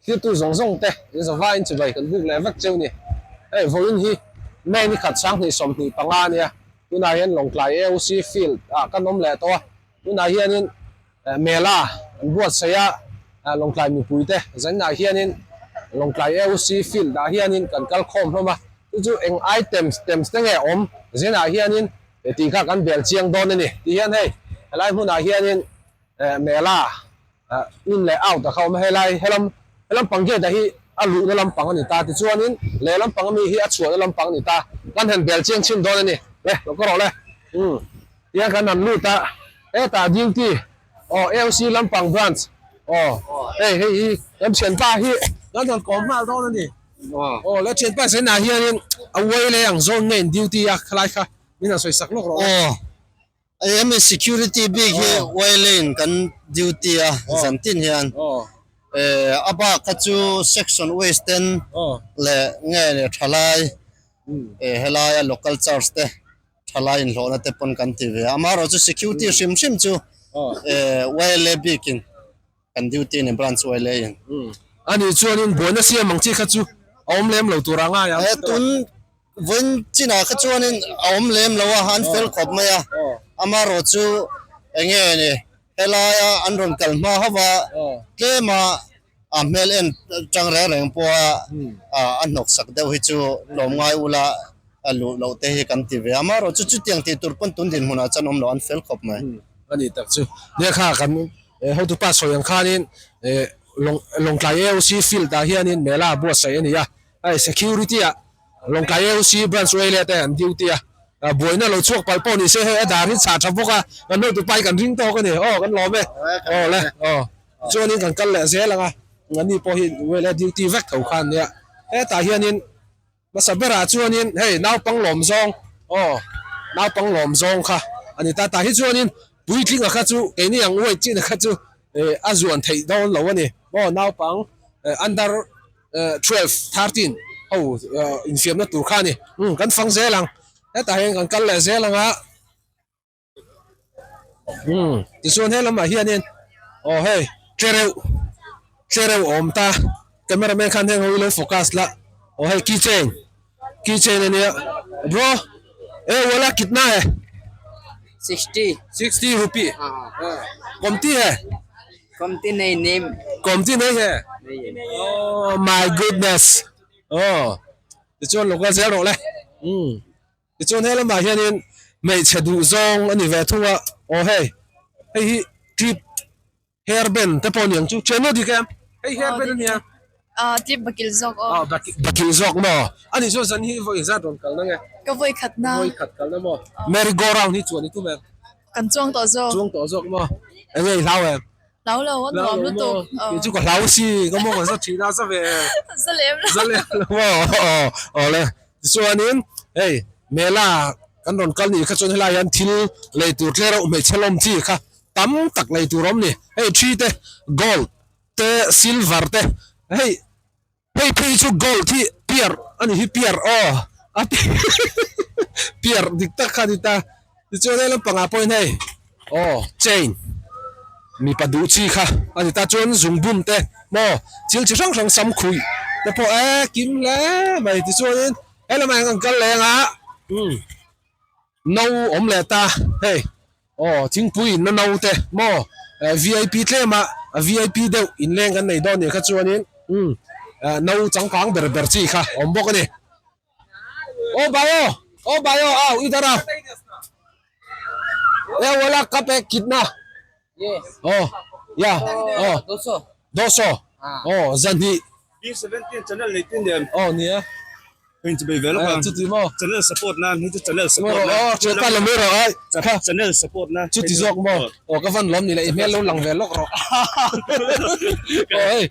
Thirtu zawng zawng te in zavaiin chibai kan buk leh vek cheu ni. Hei vawiin hi May ni khat 2025 a nia, tunah hian Lawngtlai AOC field ah kan awm leh tawh a, tunah hianin Mela an buatsaih a, Lawngtlai mipui te zaninah hianin Lawngtlai AOC field ah hianin kan kal khawm hlawm a, chu chu eng items tems te nge awm zaninah hianin tih kha kan bel chiang dawn a ni. Tihian hei helai hmunah hianin Mela in leh out a kha awm a, helai helam helam pang gate ah hi a luhna lampang a ni ta tichuanin lehlam pang ami hi a chhuahna lampang a ni ta kan han bel chiang chhin dawn a ni le lo ka rawh le umm tiang kan han lut a hetah duty aw AOC lampang branch aw hei hei hi kan thianpa hi kan han kawm nghal dawn a ni aw le thianpa zainah hianin a uai leh ang zawn nge in duty a khalai kha min han sawi sak lawk rawh le. Hemi security bik hi Wayland kan duty a zan tin hian a bak kha chu section waste ten leh nge leh thalai helaia local church te thalai inhlawhna te pawn kan ti ve a amaherawh chu security hrim hrim chu Wayland bikin Kan duty ni branch uai lei in. Ani chuanin buaina siam ang chi kha chu a awm lem lo tur a ngai ang. He tun vawiin chinah kha chuanin a awm lem lo a, an fel khawp mai a. Amaherawh chu enge ni helaia an rawn kal hma hauh a, tlema a hmel en tang reng reng pawha a hnawksak deuh hi chu tlawm ngai ula a luh loh te hi kan ti ve a. Amaherawh chu chutiang tih tur pawn tun dinhmunah chuan awm lo, an fel khawp mai. Ani tak chu nia kha kan Hotupa sawi ang khanin Lawngtlai AOC field ah hianin mela buatsaih a ni a, hei security ah Lawngtlai AOC branch way leh te an duty a, buaina lo chhuak palh pawh ni se hei a dar hi chhah tha bawk a, kan hotupa hi kan ring tawk a ni, aw kan lawm e, aw le aw chuanin kan kal leh zel ang a, ani pawh hi way leh duty vek tho khan nia, hetah hianin. Hmasa berah chuanin hei naupang lawm zawng aw naupang lawm zawng kha a ni ta. Tah hi chuanin puitlinga kha chu keini ang uai china kha chu eh a zuan theih dawn lo a ni. Aw naupang eh under eh 12, 13 ho eh infiamna tur kha a ni. Umm kan fang zel ang. Hetah hian kan kal leh zel ang a. Umm tichuan he lamah hianin aw hei tlereuh tlereuh a awm ta camera man khan heng ho hi lo focus la aw hei key chain key chain ania bro e wala kitna hai 60 60 rupee komti hai komti nahi name komti nahi hai oh my goodness oh tichuan lo kal zel rawh le umm Tichuan he lamah hianin hmeichhe duh zawng a ni ve thung a, aw hei, hei hi clip hair band te pawh a ni ang chu, thian maw dik em? Hei hair band a nia. Aw clip bakil zawk aw. Aw bakil zawk maw? A nih chuan zan hi vawi zat rawn kalna nge? Ka vawi khat na. Vawi khat kalna maw? Merry go round hi chuan i tum em? Kan chuang tawh zawk. Chuang tawh zawk maw? Eng nge i hlau em? Hlau lo, a nuam lutuk. Kei chu ka hlau si, ka maw ka za thin a, za ve em? Za lem lo. Za lem lo maw? Aw aw le. Tichuanin hei Mela kan rawn kal nih kha chuan helai hian thil lei tur tle reuh hmeichhe lawm chi kha tam tak lei tur a awm ni. Hei thi te gold te silver te hei hei phei chu gold hi piar a ni hi piar aw a piar dik tak kha a ni ta. Tichuan hei lampangah pawhin hei aw chain mipa duh chi kha a ni ta chuan zungbun te maw thil chi hrang hrang sam khuih te pawh e kim hle mai tichuanin he lamah hian kan kal leng a umm no awm leh ta hei aw thingpui inna no te maw vip tlem a vip deuh inleng kan nei dawn nih kha chuanin umm no changkang ber ber chi kha a awm bawk a ni. O bhai o, o bhai o aao idhar aao. Ye wala cup hai kitna? Oh, ya, oh. 200. Oh, zan hi. B17 channel nei tin em? Oh, ni e. Heng chu bei ve lawk ang. Chuti maw? Channel support nan, hei chu channel support nan. Oh, chu ta lo mai rawh ai. Kha. Channel support na. Chuti zawk maw? Oh, ka van lawm ni le, i hmel lo lang ve lawk rawh. Oh, hei.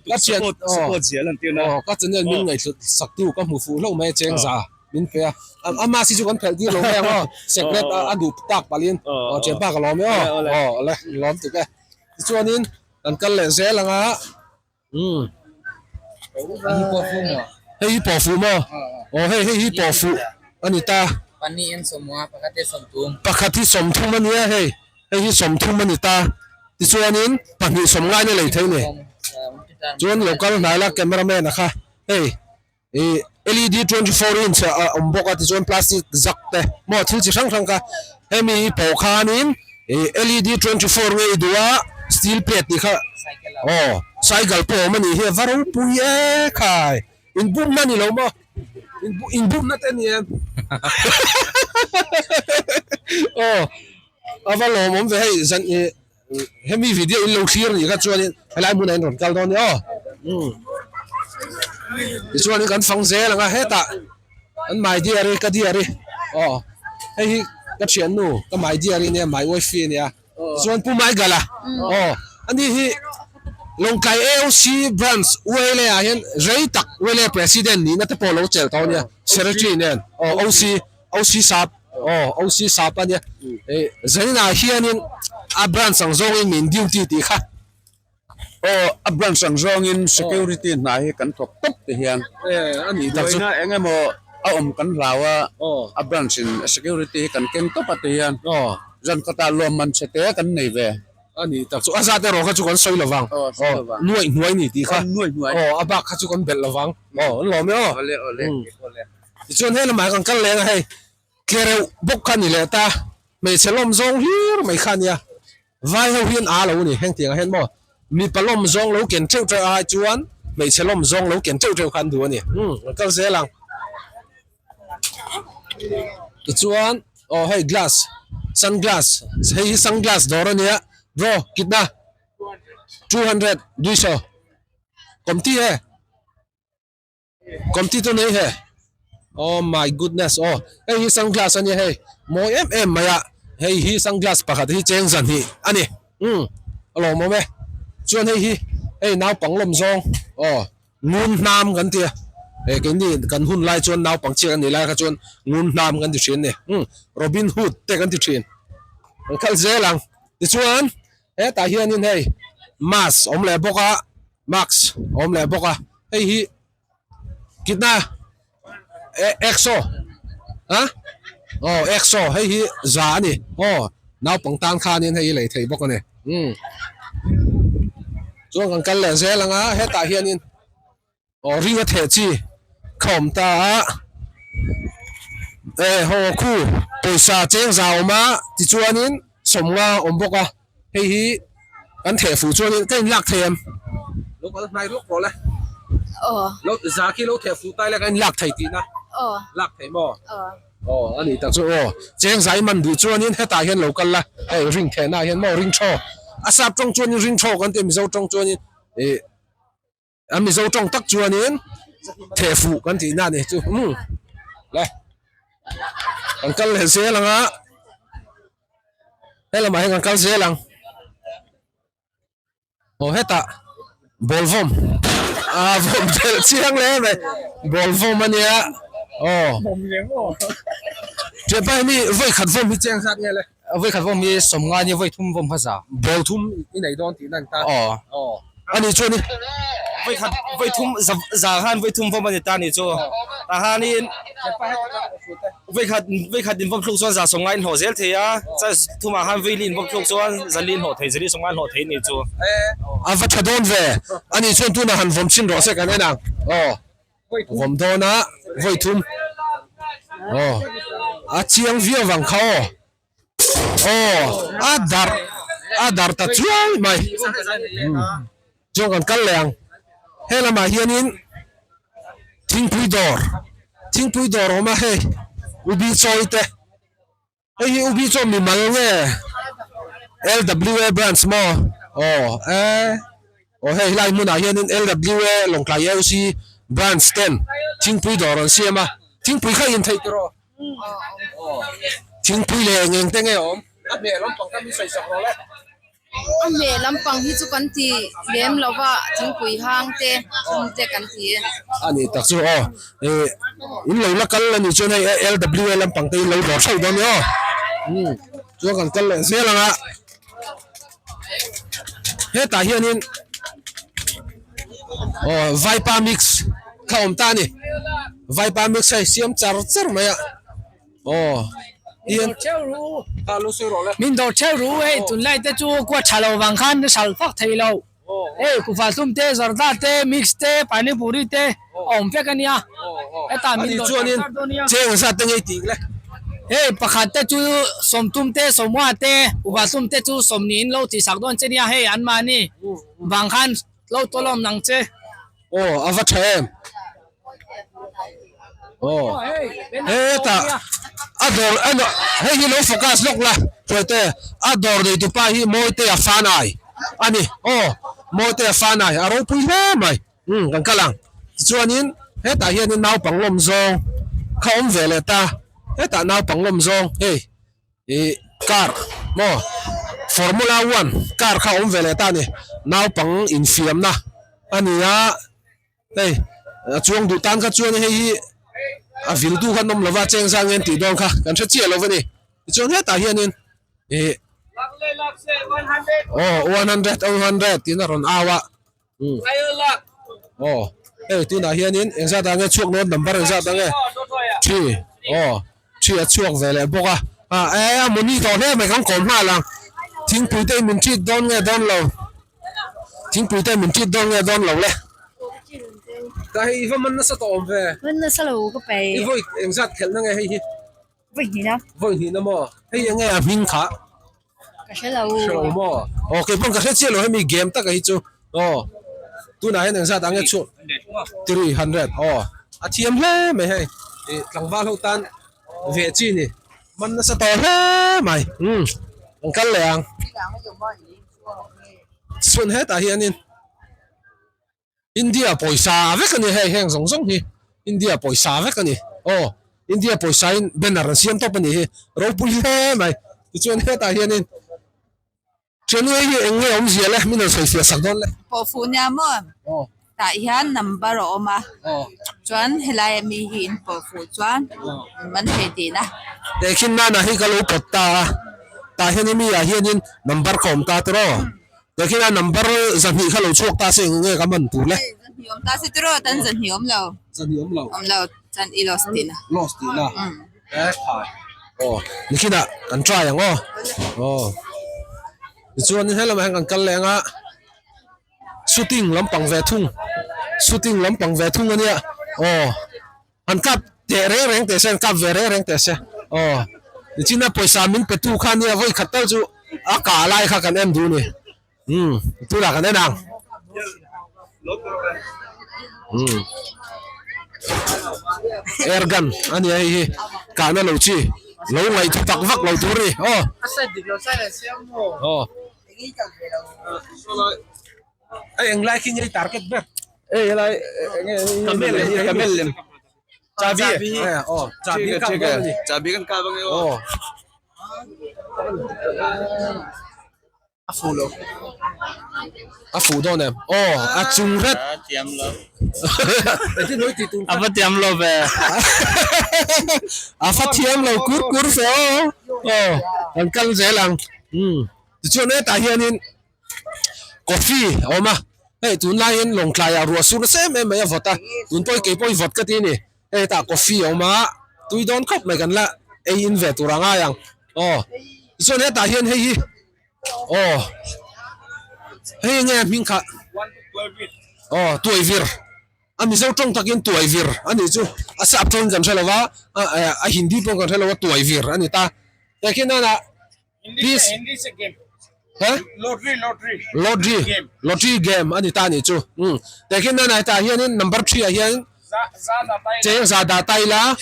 Ka support support zia lan tir na. Oh, ka channel min ngaihhlut sak tu ka hmu fuh hlauh mai a cheng za min pe a. Ama si chu kan phelh tir lo mai ang aw. Secret a duh tak palhin. Oh, thianpa ka lawm e aw. Oh, le, lawm tuk e. Tichuanin kan kal leh zel ang a. Umm. Hei hi pawh fuh maw? Aw hei hei hi pawh fuh a ni ta. Pakhat hi 30 a nia hei. Hei hi 30 a ni ta. Tichuanin 2 sawm ngaina lei thei ni. Chuan lo kal hnai la cameraman a kha hei ih led 24 inch a awm bawk a tichuan plastic zak te maw thil chi hrang hrang kha hemi hi pawh khanin ih led 24 nge i duh a steel plate tih kha aw cycle pawh a awm a nih hi a va ropui e khai inbumna a ni lo maw inbumna te a ni em aw a va lawmawm ve hei zan ih. Hemi video in lo thlir nih kha chuanin helai hmunah in rawn kal dawn nia aw. Tichuanin kan fang zel ang a hetah an my dear i ka dear i aw hei hi ka thiannu ka my dear i nia my wife i ania tichuan Pu Maigala aw ani hi Lawngtlai AOC branch ULA ah hian rei tak ULA president nihna te pawh lo chelh tawh ania secretary nen aw OC OC sap aw OC sap a nia eh zaninah hianin a branch ang zawngin min duty tih kha. Aw a branch ang zawngin security hna hi kan thawk tawp ti hian eh a nih tak chu buaina eng emaw a awm kan hlau a a branch in security hi kan keng tawp a ti hian aw zan khatah lawmman chhe te kan nei ve. A nih tak chu a zat erawh kha chu kan sawi lovang aw nuaih hnuai ni tih kha aw a bak kha chu kan belh lovang aw an lawm e aw. Tichuan he lamah kan kal leng a hei tlereuh bawk kha a ni leh ta, hmeichhe lawm zawng hlir mai kha a nia, vai ho hian aa lo a ni heng tiangah hian maw mipa lawm zawng lo ken teuh teuh ai chuan hmeichhe lawm zawng lo ken teuh teuh kha an duh a ni umm kan kal zel ang. Tichuan aw hei glass sunglass hei hi sunglass dawr a nia bro kitna 200 duisaw kawmti e. Kawmti chu nei he oh my goodness aw hei hi sunglass a nia hei mawi em em mai a hei hi sunglass pakhat hi cheng zan hi a ni umm a lawmawm e chuan hei hi hei naupang lawm zawng aw ngun hnam kan ti a he keini kan hun lai chuan naupang chiah kan nih lai kha chuan ngun hnam kan ti thin a ni umm Robin Hood te kan ti thin an khalh zel ang tichuan hetah hianin hei mask awm leh bawk a. Mask a awm leh bawk a hei hi kitna exo a aw exo hei hi za a ni aw naupang tan khanin hei hi lei thei bawk a ni umm chuan kan kal leh zel ang a hetah hianin aw ring a theh chi kha awm ta a e haw khu pawisa cheng za a awm a tichuanin sawmnga a awm bawk a. Hei hi kan theh fuh chuanin ka inlak thei em? Lo kal hnai lawk rawh le. Aw. Lo za khi lo theh fuh tai le ka inlak thei tihna. Aw. Lak thei maw? Aw. Aw a nih tak chu aw. Cheng zai man duh chuanin hetah hian lo kal la, hei ring thehna ah hian maw ring thaw. A sap tawng chuanin ring thaw kan ti a, Mizo tawng chuanin ih A Mizo tawng tak chuanin theh fuh kan tihna a ni chu umm le kan kal leh zel ang a helamah hian kan kal zel ang aw hetah ball vawm ah vawm thelh chiang hle mai ball vawm a nia aw ṭhianpa hi mi vawi khat vawm hi chiang zat nge le. Vawi khat vawm hi sawmnga nia vawi thum vawm kha za. Ball thum i nei dawn tihna an ta. Aw. Aw. A nih chuan i. Vawi khat vawi thum za za khan vawi thum vawm a ni ta nih chu. Tah khanin vawi khat vawi khat in vawm thluk chuan za sawmnga in hlawh zel thei a, chuan thumah khan vawi li in vawm thluk chuan za li in hlawh thei, za li sawmnga in hlawh thei nih chu. A va tha dawn ve. A nih chuan tunah han vawm chhin rawh se kan en ang. Aw. Vawm dawn a vawi thum aw a chiang viau vang kha aw aw a darh a darh ta chuai mai chuan kan kal leh ang he lamah hianin thingpui dawr thingpui dawr a awm a hei ubi chawi te. Hei hi ubi chuan mimal nge LWA branch maw aw e aw hei helai hmunah hianin LWA Lawngtlai AOC branch ten thingpui dawr an siam a thingpui kha in theih tiraw aw thingpui leh eng eng te nge awm a hmeh lampang kha min sawi sak rawh le. A hmeh lampang hi chu kan ti lem lo va, thingpui hang te, thum te kan ti e. A nih tak chu aw, ih in lo la kal a nih chuan hei LWA lampang te in lo dawr theuh dawn nia aw, umm chuan kan kal leh zel ang a, hetah hianin aw vaipa mix kha awm ta a ni, vaipa mix hei siam char char mai a. Aw Min dawr theuh ru hei tunlai te chu kua tha lo vang khan sal fak thei lo. Hei kuhva hlum te, zarda te, mix te, pani puri te a awm vek a nia. Hetah min dawr char char dawn nia. Cheng zat te ngei tih le. Hei pakhat te chu sawmthum te, sawmua te, kuhva hlum te chu sawmhnih in lo tih sak dawn che nia hei anmahni vang khan lo tawlawm nang che. Aw a va tha em. Aw hetah a dawr hei hi lo focus lawk la hruaite a dawr nei tupa hi Mawitea Fanai a ni aw Mawitea Fanai a ropui hle mai umm kan kal ang tichuanin hetah hianin naupang lawm zawng kha awm ve leh ta hetah naupang lawm zawng hei. Ih car maw formula one car kha a awm ve leh ta a ni naupang infiamna a ni a hei a chuang duh tan kha chuan hei hi a vil tu kha an awm lova cheng zan nge an tih dawn kha kan hre chiah lo a ni tichuan hetah hianin ih aw 100 100 tiin a rawn au a. Aw hei tunah hianin engzat ah nge chhuak nawn number engzat ah nge thi aw thi a chhuak ve leh bawk a ah e a mawni tawh hle mai kan kawm nghal ang thingpui te min treat dawn nge dawn lo thingpui te min treat dawn nge dawn lo le ka hei i va man nasa tawh awm ve man nasa lo ka pe i vawi engzat khelh na nge hei hi vawi hnih na vawi hnih na maw hei enge a hming kha Ka hre lo. Hre lo maw? Aw kei pawn ka hre chiah lo hemi game taka hi chu. Aw tunah hian engzat ah nge chhuak 300 aw a thiam hle mai hei ih tlangval ho tan ve chi ni man nasa tawh hle mai umm an kal leh ang chhun hetah hianin India pawisa vek a ni hei heng zawng zawng hi India pawisa vek a ni aw India pawisa in banner an siam tawp a nih hi ropui hle mai tichuan hetah hianin thiannu hei hi eng nge awmzia le min rawn sawi fiah sak dawn le. Pawh fuh nia maw tah hian number a awm a chuan helai a mi hi in pawh fuh chuan man thei tihna. Tehkhin nana hi ka lo pawt ta a tah hian mi ah hianin number ka awm ta tiraw. Tehkhin a number zahnih kha lo chhuak ta se eng nge ka man tur le? Hei zahnih awm ta se tiraw tan zahnih awm lo. Zahnih awm lo. Awm lo chuan i lost tihna. Lost tihna. E khai. Aw nikhinah kan try ang aw. Aw. Tichuan helamah hian kan kal leh anga shooting lampang ve thung shooting lampang ve thung ania aw. An kap teh reng reng teh se, an kap ve reng reng teh se. Aw, nichina pawisa min pe tu kha nia vawi khat tal chu a kah lai kha kan en duh ni. Umm, tunah kan en ang. Umm, air gun a nia hei hi, kahna lo chi, lo ngaih tak vak lo tur a ni. Aw, aw. Hei englai khi nge i target ber? Hei helai enge Camel lem camel lem chabi aw chabi kan kap dawn a ni chabi kan kap ange aw a fuh lo a fuh dawn em aw a chung ret thiam lo engtin hawi tih tum a va thiam lo ve a va thiam lo kur kur fe aw aw kan kal zel ang umm tichuan hetah hianin Coffee a awm a, hei tunlai hian Lawngtlai ah ruah sur nasa em em mai a vawt a, tun pawh hi kei pawh hi vawt ka ti a ni, hei hetah coffee a awm a, tui dawn khawp mai kan la ei in ve tur a ngai ang aw, tichuan hetah hian hei hi aw hei enge a hming kha aw tuaivir a Mizo tawng takin tuaivir a nih chu a sap tawngin kan hre lo va a Hindi pawh kan hre lo va tuaivir a ni ta, tehkhin nana. Please. He? Lottery, lottery. Lottery. Lottery game ani ta ni chu. Um. Tekin na nai ta hianin number 3 ah hian cheng za da tai la.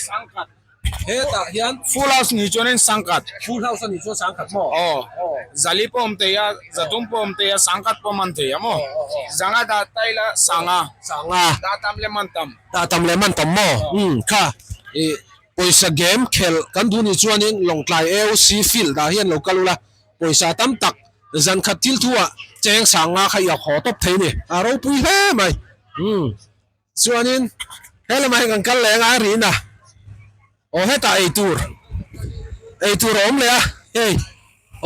He ta hian full house ni chuanin sangkhat. Full house ani chuan sangkhat mo. Oh. Zali pawh awm thei a, zatum pawh awm thei a, sangkhat pawh man thei a maw. Zanga da tai la sanga. Sanga. Da tam le man tam. Da tam le man tam mo. Um kha. I Pawisa game khelh kan duh nih chuanin Lawngtlai AOC field ah hian lo kal ula, pawisa tam tak zan khat thil thu ah cheng sang nga kha i ak haw tawp thei ni, a ropui hle mai. Umm chuanin he lamah hian kan kal leh anga a rin a, aw hetah ei tur ei tur a awm leh a hei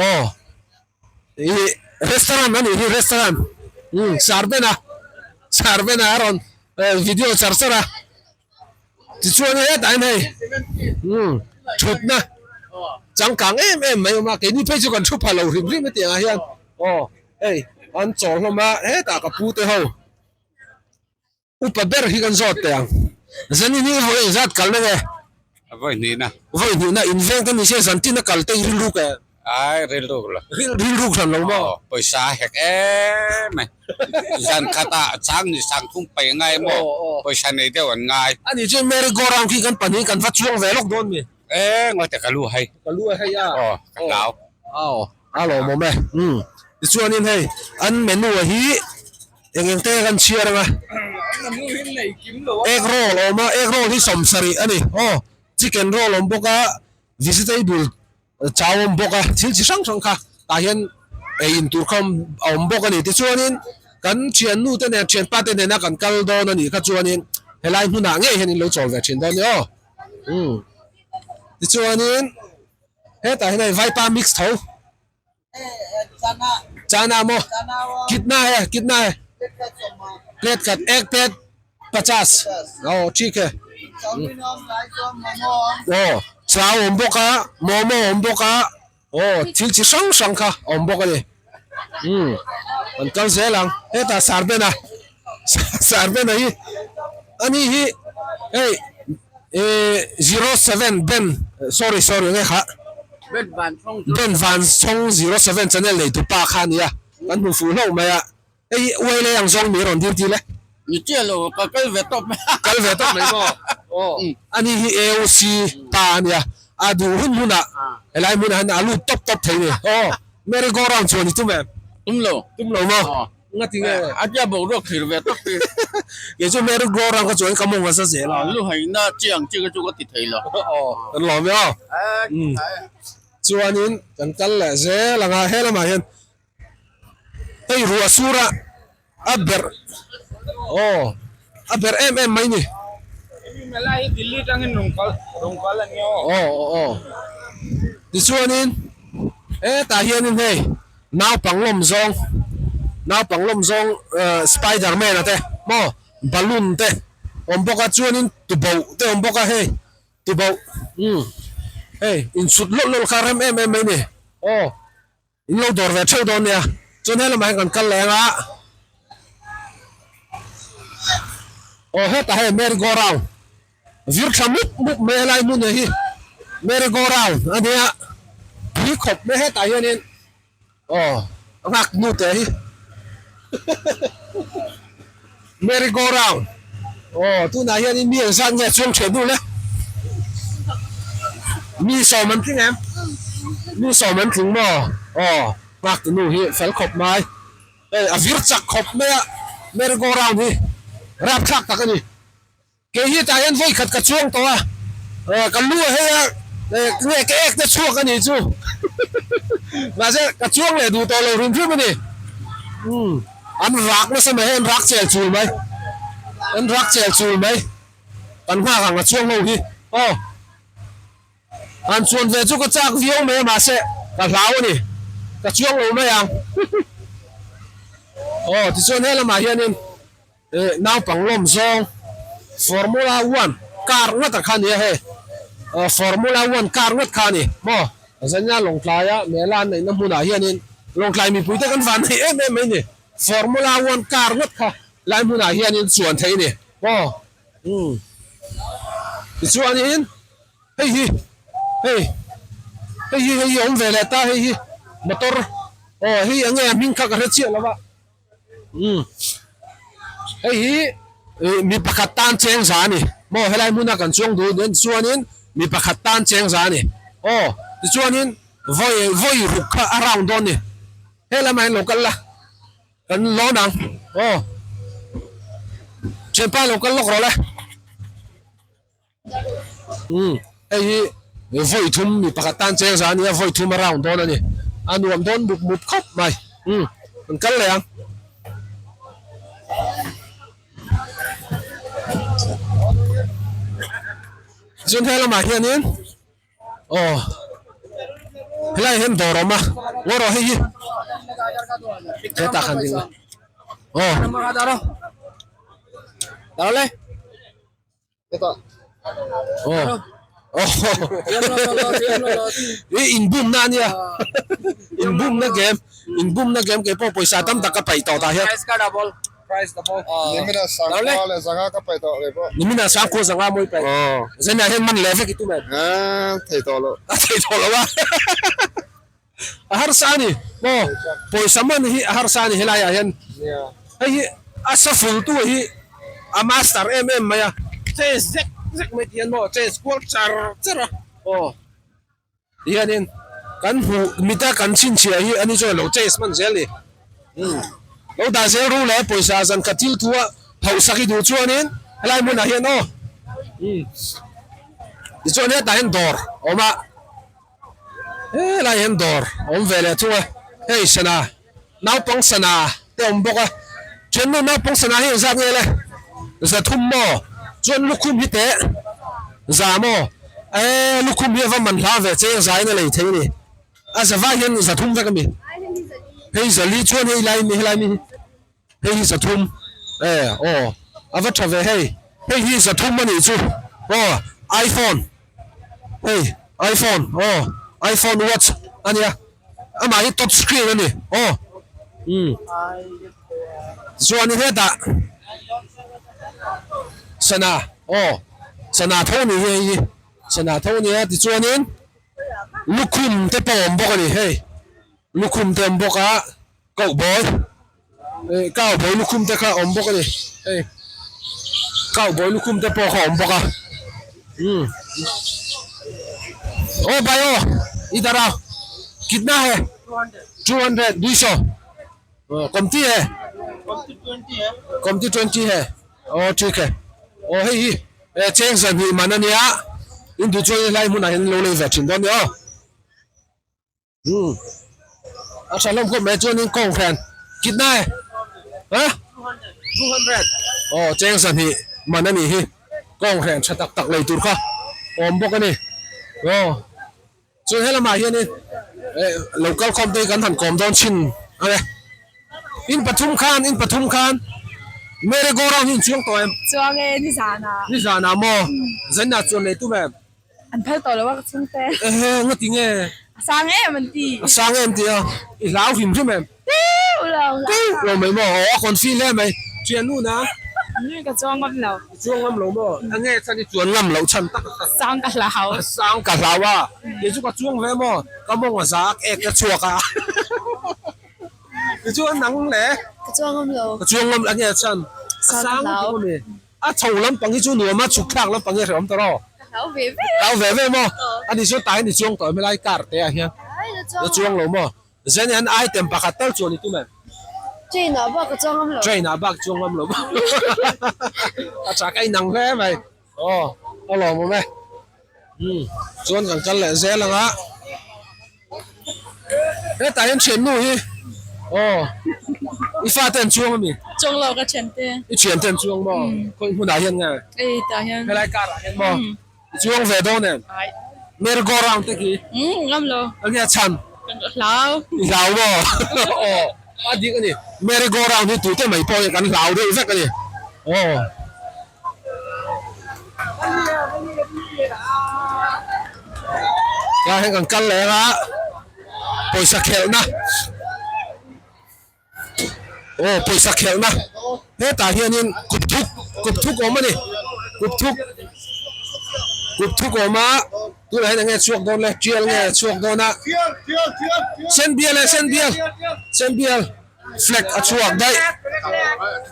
aw ih restaurant a nih hi restaurant umm Sarbena Sarbena a rawn video char char a. Tichuan hetah hian hei umm thutna changkang em em mai a awm a keini phei chu kan thu pha lo hrim hrim hetiang ah hian aw hei. an chawl hlawm a hetah ka pu te ho upa ber hi kan zawt teh ang zanin hi vawi engzat kalna nge vawi hnihna vawi hnihna in veng te ni se zan tin a kal te i rilruk em ai rilruk lo rilruk hran lo maw pawisa a hek em mai zan khatah chang ni sang thum paih ngai maw pawisa nei deuh an ngai ani chuan merry go round khi kan pahnih kan va chuang ve lawk dawn mi E ngawi te ka lu hei. Ka lu hei a. Aw ka hlau. Aw a lawmawm e. Umm tichuanin hei an menu a hi eng eng te kan chhiar anga egg roll a awm a egg roll hi sawmsarih a ni aw chicken roll a awm bawk a vegetable chau a awm bawk a thil chi hrang hrang kha tah hian ei in tur kha a awm bawk a ni tichuanin kan thiannu te nen thianpa te nena kan kal dawn a nih kha chuanin helai hmunah ngei hian in lo chawl ve thin dawn a ni aw. Umm tichuanin hetah hian hei vaipa mix tho chana maw kitna he kitna he plate khat ek plate pachas aw thik e aw chau a awm bawk a momo a awm bawk a aw thil chi hrang hrang kha a awm bawk a ni umm an kal zel ang hetah sarbena sarbena hi ani hi hei eh 07 ben sorry sorry nge kha ben van chhawng 07 channel nei tu pa kha a nia kan hmu fuh hlauh mai a hei hi uai lei ang zawng mi rawn dil tir e ni chiah lo ka kal ve tawp mai kal ve tawp mai maw aw ani hi AOC pa a nia a duh hun hunah helai hmunah hian a lut tawp tawp thei a ni aw merry go round chuan i tum em tum lo tum lo maw nga ti nge a tia boruak thlir ve tawp hi kei chu merry go round ka chuan ka mawng a za zel a lu haina chiang chi ka chu ka ti thei lo aw kan lawm e aw chuanin kan kal leh zel ang a he lamah hian hei ruah sur a a berh aw a berh em em mai ni aw aw tichuanin hetah hianin hei naupang lawm zawng naupang lawm zawng ah spider man a te maw balloon te awm bawk a chuanin tuboh te awm bawk a hei tuboh umm hei inchhut lawlh lawlh kha rem em em mai ni aw. In lo dawr ve theuh dawn nia. Chuan helamah hian kan kal leh ang a. Aw hetah hei merry go round vir tha mup mup mai helai hmun hi merry go round a nia pui khawp mai hetah hianin aw a nghak nu te hi merry go round aw tunah hianin mi engzat nge chuang theh duh le. Mi sawm an tling em? Mi sawm an tling maw? Aw, nghak tu nu hi fel khawp mai. Hei a vir chak khawp mai a, merry go round hi rapthlak tak a ni. Kei hi tah hian vawi khat ka chuang tawh a, ka lu a hei a, nge ka ek te chhuak a nih chu. Mahse ka chuang leh duh tawh lo hrim hrim a ni. Umm, an rak nasa mai hei, an rak chel chul mai, an rak chel chul mai. Kan nghak ang a chuang ho hi aw. Han chuan ve chu ka chak viau mai a mahse ka hlau a ni. Ka chuang lo mai ang. Aw tichuan he lamah hianin eh naupang lawm zawng Formula One car ngawt a kha nia hei. Formula One car ngawt kha a ni maw. Zania Lawngtlaia mela an neihna hmunah hianin Lawngtlai mipuite kan van nei em em mai ni. Formula One car ngawt kha lai hmunah hianin chuan theih a ni. Aw umm tichuanin hei hi hei hei hi hei hi a awm ve leh ta hei hi motor aw hei eng nge a hming kha ka hre chiah lo a umm hei hi ih mi pakhat tan cheng za a ni maw helai hmuna kan chuang duh dawn chuanin mi pakhat tan cheng za a ni aw tichuanin vawi vawi ruk kha a round dawn a ni helamah hian lo kal la. Kan lawn ang aw. Thianpa lo kal lawk rawh le. Umm hei hi vawi thum mi pakhat tan cheng za ania vawi thum a round dawn a ni. A nuam dawn mup mup khawp mai. Umm kan kal leh ang. Chuan he lamah hianin. Aw helai hian dawr a awm a ngaw rawh hei hi hetah khan ding a aw aw. I inbumna a nia inbumna game inbumna game kei pawh pawisa tam tak ka paih tawh tah hian Nimina sangkhua leh zanga ka paih tawh kei pawh. Nimina sangkhua zanga mawi paih. Zena hian man leh vek i tum em? Thei tawh lo. A thei tawh lo a. A harsa a ni maw? Pawisa man hi a harsa a ni helai ah hian. Hei hi a shuffle tu hi a master em em mai a, chess zek zek mai ti hian maw chess kual char char a aw tihianin kan hmuh mita kan chhinchhiah hi ani chuan lo chess hman zel ni. Umm lo dah zel ru le pawisa zan khat thil thu a hauhsak i duh chuanin helai hmunah hian aw umm tichuan hetah hian dawr a awm a. Helai hian dawr a awm ve leh thung a, hei sana naupang sana te awm bawk a, thiannu naupang sana hi engzat nge le? Zathum maw? Chuan lukhum hi teh za maw? Eee lukhum hi a va man hla ve che engzah in a lei thei a ni, a za vai hian zathum vek a mi? Hei zali chuan hei lai mi helai mi hi. Hei hi zathum e aw a va tha ve hei hei hi zathum a nih chu aw iphone hei iphone aw iphone watch a nia amah hi touch screen a ni aw umm tichuan hetah sana aw sana tho a ni hi hei hi sana tho a nia tichuanin lukhum te pawh a awm bawk a ni hei lukhum te a awm bawk a. Cowboy eh cowboy lukhum te kha a awm bawk a ni hei cowboy lukhum te pawh kha a awm bawk a umm aw bhai aw idhar ao kitna hai 200 200 aw komti hai komti 20 hai aw thik hai aw hei hi eh cheng zahnih man a nia in duh chuan helai hmunah hian in lo lei ve thin dawn a ni aw. Umm a tha hlawm khawp mai chuanin kawng hran kitna e ha 200 aw cheng zahnih man a nih hi kawng hran tha tak tak lei tur kha awm bawk a ni aw chuan helamah hianin eh lo kal khawm te hi kan han kawm dawn chhin a ni in pathum khan in pathum khan merry go round hi in chuang tawh em Chuang e nizanah nizanah maw zainah chuan lei tum em. An phal tawh lo a ka chhungte. Ehe nga ti nge? A sang em an ti. A sang em ti a, i hlau hrim hrim em? Tiu lo hlau. Tiu lo mai maw? Aw a confi hle mai. Thiannu na? Nui ka chuang ngam lo. I chuang ngam lo maw? A nge chan i chuan ngam loh chhan tak a. Sang ka hlau. Sang ka hlau a, kei chu ka chuang ve maw? Ka mawng a za ak ek ka chhuak a. Tichuan nang le? Ka chuang ngam lo. Ka chuang ngam a nge chan? A sang ka hlau. A chho lampang hi chu nuam a, chhuk thlak lampang hi a hrehawm ta rawh. Ka hlau ve ve. Hlau ve ve maw? Ani chuan tah hian i chuang tawh em helai car te ah hian. La chuang lo maw? Zen hian item pakhat tal chuan i tum em? Train ah bak ka chuang ngam lo. Train ah bak chuang ngam lo maw? A tha ka inang hle mai. Aw, a lawmawm e. Umm, chuan kan kal leh zel ang a. Hetah hian thiannu hi aw i fate an chuang ami? Chuang lo ka thiante. I thiante an chuang maw? Khawi hmunah hian nge? Ei tah hian. Helai car ah hian maw? I chuang ve dawn em? Ai. Merry go round te khi? Umm ngam lo. Enge a chhan? Hlau. I hlau maw? Aw a dik ani. Merry go round hi tute mai pawh hi kan hlau deuh vek ani. Aw. Tlai hian kan kal leh anga pawisa khelhna aw pawisa khelhna hetah hianin kut thuk kut thuk awm a ni kut thuk kut thuk awm a tunah hian enge chhuak dawn le tial nge chhuak dawn a sen bial e sen bial sen bial flag a chhuak daih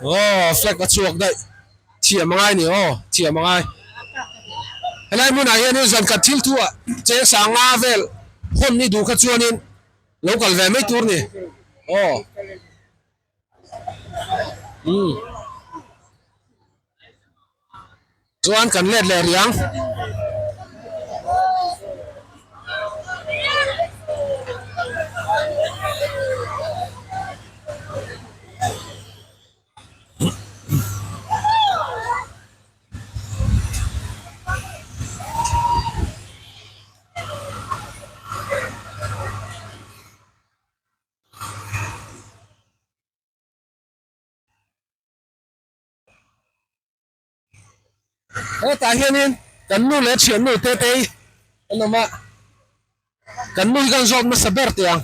aw flag a chhuak daih. Thiam a ngai ni aw, thiam a ngai. Helai hmunah hianin zan khat thil thu ah cheng sanga vel hawn ni duh kha chuanin lo kal ve mai tur ni aw. Umm. Chuan kan let leh riang. Hetah hianin. Kan nu leh thiannu Tetei an awm a, kan nu hi kan zawt hmasa ber teh ang.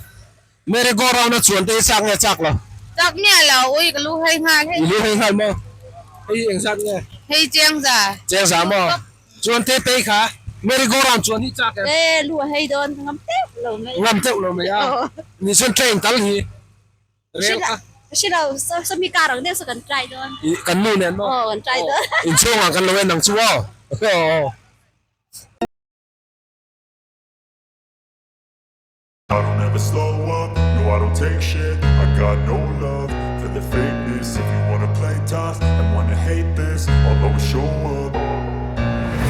Merry go round a chuan te hi chak nge chak lo? Chak miah lo, ui ka lu hei nghal hei. I lu hei nghal maw? Hei eng zat nge? Hei chiang za. Chiang za maw? Chuan Tetei kha Merry go round chuan hi chak em? E lu a hei dawn, ngam teuh lo mai. Ngam teuh lo mai a, ni chuan train tal hi. Rel kha. Hre lo, sawmi kar ang deuh saw kan try dawn. I kan nu nen maw? Aw kan try dawn. Inchhungah kan lo en ang chu aw. Aw. I don't ever slow up, no I don't take shit I got no love for the fakeness If you wanna play tough and wanna hate this I'll always show up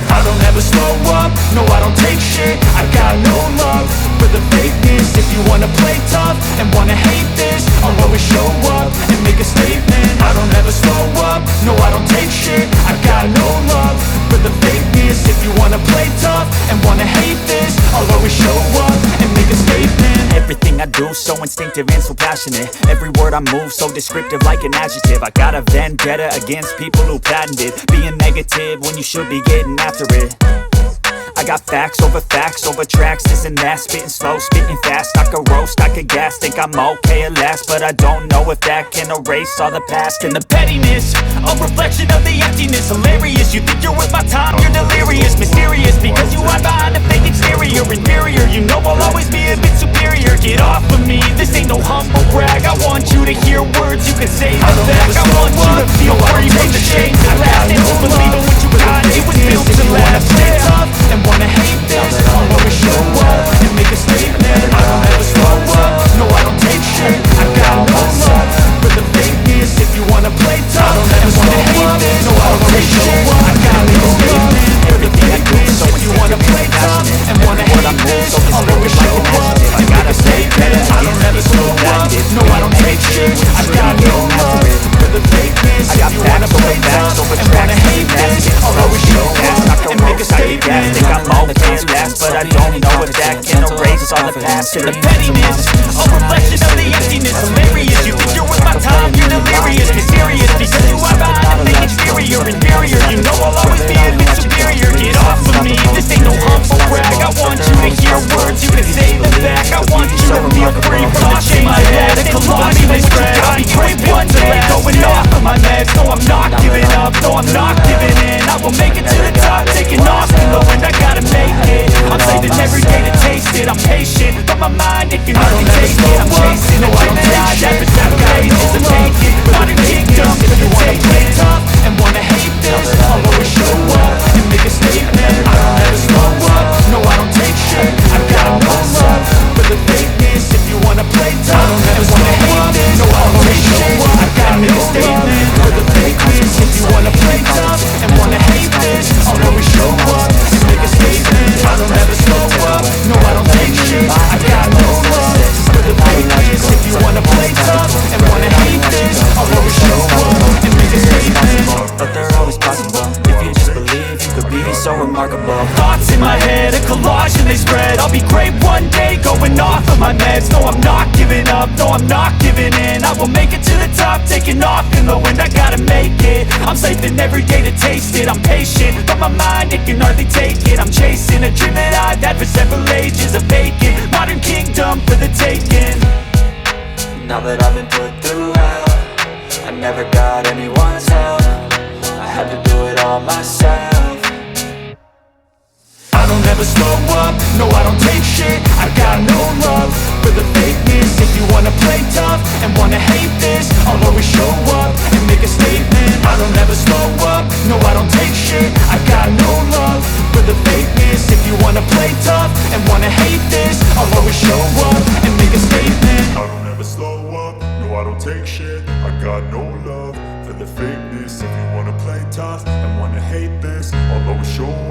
I don't ever slow up, no I don't take shit I got no love for the fakeness If you wanna play tough and wanna hate this I'll always show up and make a statement I don't ever slow up, no I don't take shit I got no love for the fakeness If you wanna play tough and wanna hate this I'll always show up and make a statement Everything I do so instinctive and so passionate Every word I move so descriptive like an adjective I got a vendetta against people who patented Being negative when you should be getting after it I got facts over facts over tracks, this and that Spitting slow, spitting fast, I could roast, I could gas Think I'm okay at last, but I don't know if that can erase all the past And the pettiness, a reflection of the emptiness Hilarious, you think you're worth my time, you're delirious Mysterious, because you hide behind a fake exterior Inferior, you know I'll always be a bit superior Get off of me, this ain't no humble brag I want you to hear words, you can say them back I want you to feel free from the chains at last And to believe in what you got, it was built to last Yeah. Tough and wanna hate this I'll always show up and make a statement I don't ever slow up, no I don't take shit I got no love for the fakeness If you wanna play tough and wanna hate this No I don't take shit I got no love for the fakeness If you wanna play tough and wanna hate this I'll always show up and make a statement I don't ever slow up, no I don't take shit I got no love for the fakeness I got If you wanna facts over play facts tough over and wanna tracks, hate this I'll always show up and make a statement Think I'm okay at last, but I don't know if that can erase all the past and the pettiness A reflection of the emptiness Hilarious, you think you're worth my time, you're delirious Mysterious, because you hide behind a fake exterior Inferior, you know I'll always be a bit superior Get off of me, this ain't no humble brag I want you to hear words, you can say them back I want you to feel free from the chains my head, a collage they spread I'll be great one day, going off of my meds No, I'm not giving up, no, I'm not giving in I will make it to the top, taking off in the wind I gotta make it, I'm saving every day to taste it I'm patient, but my mind, it can hardly take it I'm chasing a dream that I've had for several ages A vacant modern kingdom for the taking tough and wanna hate this I'll always show up and make a statement I don't ever slow up, no I don't take shit I got no love for the fakeness If you wanna play tough and wanna hate this No I don't take shit, I got no love for the fakeness If you wanna play tough and wanna hate this I'll always show up and make a statement I don't ever slow up, no I don't take shit I got no love for the fakeness If you wanna play tough and wanna hate this I'll always show up and make a statement But they're always possible If you just believe, you could be so remarkable Thoughts in my head, a collage and they spread I'll be great one day, going off of my meds No, I'm not giving up, no, I'm not giving in I will make it to the top, taking off in the wind I gotta make it, I'm saving every day to taste it I'm patient, but my mind, it can hardly take it I'm chasing a dream that I've had for several ages A vacant, modern kingdom for the taking Now that I've been put through hell I never got anyone's help I had to do it all myself I don't ever slow up, no I don't take shit I got no love for the fakeness If you wanna play tough and wanna hate this I'll always show up and make a statement I don't ever slow up, no I don't take shit I got no love for the fakeness If you wanna play tough and wanna hate this I'll always show up and make a statement I don't ever slow up, no I don't take shit I got no love for the fakeness If you wanna play tough and wanna hate this I'll always show up